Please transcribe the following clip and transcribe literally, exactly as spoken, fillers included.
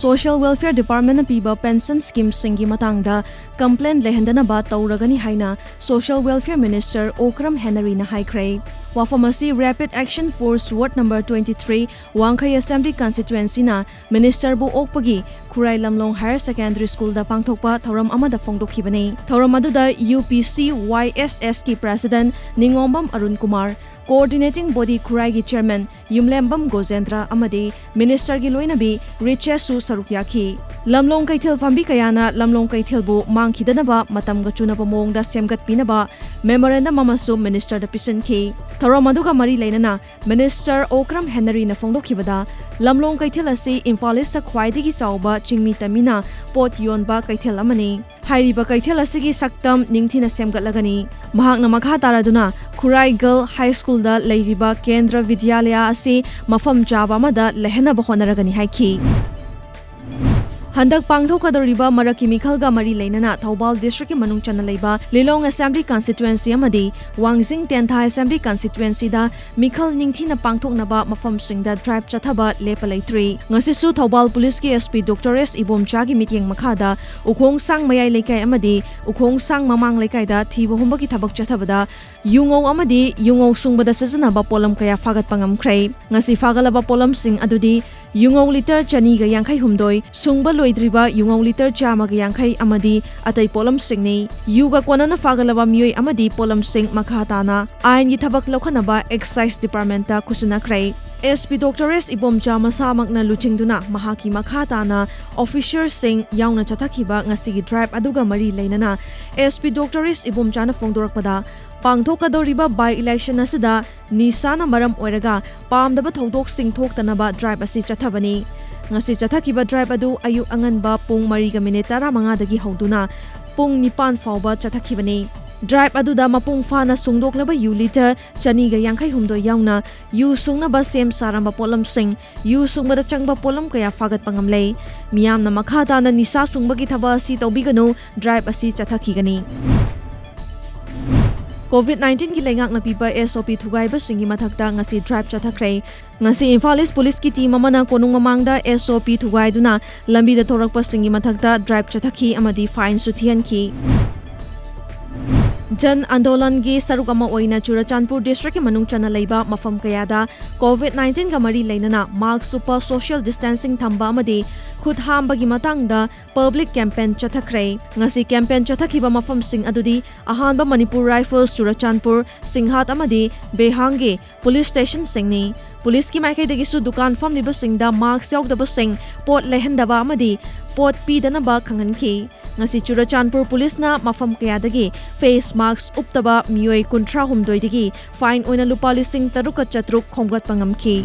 Social Welfare Departmentꯅ ꯄꯤꯕ pension schemeꯁꯤꯡꯒꯤ ꯃꯇꯥꯡꯗ complaint ꯂꯩꯍꯟꯗꯅꯕ ꯇꯧꯔꯒꯅꯤ ꯍꯥꯏꯅ Social Welfare Minister ꯑꯣꯀ꯭ꯔꯝ ꯍꯦꯅꯔꯤꯅ ꯍꯥꯏꯈ꯭ꯔꯦ꯫ ꯋꯥꯐꯝ ꯑꯁꯤ Rapid Action Force Ward number twenty three ꯋꯥꯡꯈꯩ Assembly Constituencyꯅ ministerꯕꯨ ꯑꯣꯛꯄꯒꯤ ꯈꯨꯔꯥꯏ ꯂꯝꯂꯣꯡ Higher Secondary Schoolꯗ ꯄꯥꯡꯊꯣꯛꯄ ꯊꯧꯔꯝ ꯑꯃꯗ ꯐꯣꯡꯗꯣꯛꯈꯤꯕꯅꯤ꯫ ꯊꯧꯔꯝ ꯑꯗꯨꯗ UPCYSSꯀꯤ President ꯅꯤꯉꯣꯝꯕꯝ Arun Kumar, Coordinating Body ꯈꯨꯔꯥꯏꯒꯤ Chairman ꯌꯨꯝꯂꯦꯝꯕꯝ ꯒꯣꯖꯦꯟꯗ꯭ꯔ ꯑꯃꯗꯤ ministerꯒꯤ ꯂꯣꯏꯅꯕꯤ ꯔꯤꯆꯦꯁꯁꯨ ꯁꯔꯨꯛ ꯌꯥꯈꯤ꯫ ꯂꯝꯂꯣꯡ ꯀꯩꯊꯦꯜ ꯐꯝꯕꯤ ꯀꯌꯥꯅ ꯂꯝꯂꯣꯡ ꯀꯩꯊꯦꯜꯕꯨ ꯃꯥꯡꯈꯤꯗꯅꯕ ꯃꯇꯝꯒ ꯆꯨꯅꯕ ꯃꯑꯣꯡꯗ ꯁꯦꯝꯒꯠꯄꯤꯅꯕ memorandum ꯑꯃꯁꯨ ministerꯗ ꯄꯤꯁꯤꯟꯈꯤ꯫ ꯊꯧꯔꯝ ꯑꯗꯨꯒ ꯃꯔꯤ ꯂꯩꯅꯅ minister ꯑꯣꯀ꯭ꯔꯝ ꯍꯦꯅꯔꯤꯅ ꯐꯣꯡꯗꯣꯛꯈꯤꯕꯗ, ꯂꯝꯂꯣꯡ ꯀꯩꯊꯦꯜ ꯑꯁꯤ ꯏꯝꯐꯥꯜ ꯏꯁꯇ ꯈ꯭ꯋꯥꯏꯗꯒꯤ ꯆꯥꯎꯕ ꯆꯤꯡꯃꯤ ꯇꯝꯃꯤꯅ ꯄꯣꯠ ꯌꯣꯟꯕ ꯀꯩꯊꯦꯜ ꯑꯃꯅꯤ꯫ ꯍꯥꯏꯔꯤꯕ ꯀꯩꯊꯦꯜ ꯑꯁꯤꯒꯤ ꯁꯛꯇꯝ ꯅꯤꯡꯊꯤꯅ ꯁꯦꯝꯒꯠꯂꯒꯅꯤ꯫ ꯃꯍꯥꯛꯅ ꯃꯈꯥ ꯇꯥꯔꯗꯨꯅ ꯈꯨꯔꯥꯏ Girl High Schoolꯗ ꯂꯩꯔꯤꯕ ꯀꯦꯟꯗ꯭ꯔ ꯕꯤꯗ꯭ꯌꯥꯂꯌ ꯑꯁꯤ ꯃꯐꯝ ꯆꯥꯕ ꯑꯃꯗ ꯂꯩꯍꯟꯅꯕ ꯍꯣꯠꯅꯔꯒꯅꯤ ꯍꯥꯏꯈꯤ꯫ ꯍꯟꯗꯛ ꯄꯥꯡꯊꯣꯛꯀꯗꯧꯔꯤꯕ ꯃꯔꯛꯀꯤ ꯃꯤꯈꯜꯒ ꯃꯔꯤ ꯂꯩꯅꯅ ꯊꯧꯕꯥꯜ districtꯀꯤ ꯃꯅꯨꯡ ꯆꯟꯅ ꯂꯩꯕ ꯂꯤꯂꯣꯡ Assembly Constituency ꯑꯃꯗꯤ ꯋꯥꯡꯖꯤꯡ ꯇꯦꯟꯊꯥ Assembly Constituencyꯗ ꯃꯤꯈꯜ ꯅꯤꯡꯊꯤꯅ ꯄꯥꯡꯊꯣꯛꯅꯕ ꯃꯐꯝꯁꯤꯡꯗ drive ꯆꯠꯊꯕ ꯂꯦꯞꯄ ꯂꯩꯇ꯭ꯔꯤ꯫ ꯉꯁꯤꯁꯨ ꯊꯧꯕꯥꯜ Policeꯀꯤ SP Doctor S ꯏꯕꯣꯝꯆꯥꯒꯤ ꯃꯤꯠꯌꯦꯡ ꯃꯈꯥꯗ ꯎꯈꯣꯡꯁꯥꯡ ꯃꯌꯥꯏ ꯂꯩꯀꯥꯏ ꯑꯃꯗꯤ ꯎꯈꯣꯡꯁꯥꯡ ꯃꯃꯥꯡ ꯂꯩꯀꯥꯏꯗ ꯊꯤꯕ ꯍꯨꯝꯕꯒꯤ ꯊꯕꯛ ꯆꯠꯊꯕꯗ ꯌꯨꯉꯧ ꯑꯃꯗꯤ ꯌꯨꯉꯧ ꯁꯨꯡꯕꯗ ꯁꯤꯖꯤꯟꯅꯕ ꯄꯣꯠꯂꯝ ꯀꯌꯥ ꯐꯥꯒꯠꯄ ꯉꯝꯈ꯭ꯔꯦ꯫ ꯉꯁꯤ ꯐꯥꯒꯠꯂꯕ ꯄꯣꯠꯂꯝꯁꯤꯡ ꯑꯗꯨꯗꯤ ꯌꯨꯉꯧ litre ꯆꯅꯤꯒ ꯌꯥꯡꯈꯩ ꯍꯨꯝꯗꯣꯏ, ꯁꯨꯡꯕ ꯂꯣꯏꯗ꯭ꯔꯤꯕ ꯌꯨꯉꯧ litre ꯆꯥꯝꯃꯒ ꯌꯥꯡꯈꯩ ꯑꯃꯗꯤ ꯑꯇꯩ ꯄꯣꯠꯂꯝꯁꯤꯡꯅꯤ꯫ ꯌꯨꯒ ꯀꯣꯟꯅꯅ ꯐꯥꯒꯠꯂꯕ ꯃꯤꯑꯣꯏ ꯑꯃꯗꯤ ꯄꯣꯠꯂꯝꯁꯤꯡ ꯃꯈꯥ ꯇꯥꯅ ꯑꯥꯏꯟꯒꯤ ꯊꯕꯛ ꯂꯧꯈꯠꯅꯕ Excise Departmentꯇ ꯈꯨꯠꯁꯤꯟꯅꯈ꯭ꯔꯦ꯫ SP Doctor S Ibomcha ꯃꯁꯥꯃꯛꯅ ꯂꯨꯆꯤꯡꯗꯨꯅ ꯃꯍꯥꯛꯀꯤ ꯃꯈꯥ ꯇꯥꯅ officerꯁꯤꯡ ꯌꯥꯎꯅ ꯆꯠꯊꯈꯤꯕ ꯉꯁꯤꯒꯤ drive ꯑꯗꯨꯒ ꯃꯔꯤ ꯂꯩꯅꯅ SP Doctor S ꯏꯕꯣꯝꯆꯥꯅ ꯐꯣꯡꯗꯣꯔꯛꯄꯗ, ꯄꯥꯡꯊꯣꯛꯀꯗꯧꯔꯤꯕ by-election ꯑꯁꯤꯗ ꯅꯤꯁꯥꯅ ꯃꯔꯝ ꯑꯣꯏꯔꯒ ꯄꯥꯝꯗꯕ ꯊꯧꯗꯣꯛꯁꯤꯡ ꯊꯣꯛꯇꯅꯕ drive ꯑꯁꯤ ꯆꯠꯊꯕꯅꯤ꯫ ꯉꯁꯤ ꯆꯠꯊꯈꯤꯕ drive ꯑꯗꯨ ꯑꯌꯨꯛ ꯑꯉꯟꯕ ꯄꯨꯡ ꯃꯔꯤꯒ minute ꯇꯔꯥꯃꯉꯥꯗꯒꯤ ꯍꯧꯗꯨꯅ ꯄꯨꯡ ꯅꯤꯄꯥꯟ ꯐꯥꯎꯕ ꯆꯠꯊꯈꯤꯕꯅꯤ꯫ Drive ꯑꯗꯨꯗ ꯃꯄꯨꯡ ꯐꯥꯅ ꯁꯨꯡꯗꯣꯛꯂꯕ ꯌꯨ litre ꯆꯅꯤꯒ ꯌꯥꯡꯈꯩ ꯍꯨꯝꯗꯣꯏ ꯌꯥꯎꯅ ꯌꯨ ꯁꯨꯡꯅꯕ ꯁꯦꯝ ꯁꯥꯔꯝꯕ ꯄꯣꯠꯂꯝꯁꯤꯡ, ꯌꯨ ꯁꯨꯡꯕꯗ ꯆꯪꯕ ꯄꯣꯠꯂꯝ ꯀꯌꯥ ꯐꯥꯒꯠꯄ ꯉꯝꯂꯦ꯫ ꯃꯤꯌꯥꯝꯅ ꯃꯈꯥ ꯇꯥꯅ ꯅꯤꯁꯥ ꯁꯨꯡꯕꯒꯤ ꯊꯕꯛ ꯑꯁꯤ ꯇꯧꯕꯤꯒꯅꯨ, drive ꯑꯁꯤ ꯆꯠꯊꯈꯤꯒꯅꯤ꯫ COVID nineteen ꯒꯤ ꯂꯩꯉꯥꯛꯅ ꯄꯤꯕ S O P ꯊꯨꯒꯥꯏꯕꯁꯤꯡꯒꯤ ꯃꯊꯛꯇ ꯉꯁꯤ drive ꯆꯠꯊꯈ꯭ꯔꯦ꯫ ꯉꯁꯤ ꯏꯝꯐꯥꯜ ꯏꯁ ꯄꯨꯂꯤꯁꯀꯤ team ꯑꯃꯅ ꯀꯣꯅꯨꯡ ꯃꯃꯥꯡꯗ S O P ꯊꯨꯒꯥꯏꯗꯨꯅ ꯂꯝꯕꯤꯗ ꯊꯣꯔꯛꯄꯁꯤꯡꯒꯤ ꯃꯊꯛꯇ drive ꯆꯠꯊꯈꯤ ꯑꯃꯗꯤ fineꯁꯨ ꯊꯤꯍꯟꯈꯤ꯫ ꯖꯟ ꯑꯟꯗꯣꯂꯟꯒꯤ ꯁꯔꯨꯛ ꯑꯃ ꯑꯣꯏꯅ ꯆꯨꯔꯆꯥꯟꯄꯨꯔ districtꯀꯤ ꯃꯅꯨꯡ ꯆꯟꯅ ꯂꯩꯕ ꯃꯐꯝ ꯀꯌꯥꯗ COVID nineteen ꯒ ꯃꯔꯤ ꯂꯩꯅꯅ mask ꯎꯞꯄ, social distancing ꯊꯝꯕ ꯑꯃꯗꯤ ꯈꯨꯠ ꯍꯥꯝꯕꯒꯤ ꯃꯇꯥꯡꯗ public campaign ꯆꯠꯊꯈ꯭ꯔꯦ꯫ ꯉꯁꯤ campaign ꯆꯠꯊꯈꯤꯕ ꯃꯐꯝꯁꯤꯡ ꯑꯗꯨꯗꯤ ꯑꯍꯥꯟꯕ ꯃꯅꯤꯄꯨꯔ Rifles ꯆꯨꯔꯆꯥꯟꯄꯨꯔ, ꯁꯤꯡꯍꯥꯠ ꯑꯃꯗꯤ ꯕꯦꯍꯥꯡꯒꯤ police stationꯁꯤꯡꯅꯤ꯫ ꯄꯨꯂꯤꯁꯀꯤ ꯃꯥꯏꯀꯩꯗꯒꯤꯁꯨ ꯗꯨꯀꯥꯟ ꯐꯝꯂꯤꯕꯁꯤꯡꯗ mask ꯌꯥꯎꯗꯕꯁꯤꯡ ꯄꯣꯠ ꯂꯩꯍꯟꯗꯕ ꯑꯃꯗꯤ ꯄꯣꯠ ꯄꯤꯗꯅꯕ ꯈꯪꯍꯟꯈꯤ꯫ ꯉꯁꯤ ꯆꯨꯔꯆꯥꯟꯄꯨꯔ ꯄꯨꯂꯤꯁꯅ ꯃꯐꯝ ꯀꯌꯥꯗꯒꯤ face mask ꯎꯞꯇꯕ ꯃꯤꯑꯣꯏ ꯀꯨꯟꯊ꯭ꯔꯥ ꯍꯨꯝꯗꯣꯏꯗꯒꯤ fine ꯑꯣꯏꯅ ꯂꯨꯄꯥ ꯂꯤꯁꯤꯡ ꯇꯔꯨꯛꯀ ꯆꯥꯇ꯭ꯔꯨꯛ ꯈꯣꯝꯒꯠꯄ ꯉꯝꯈꯤ꯫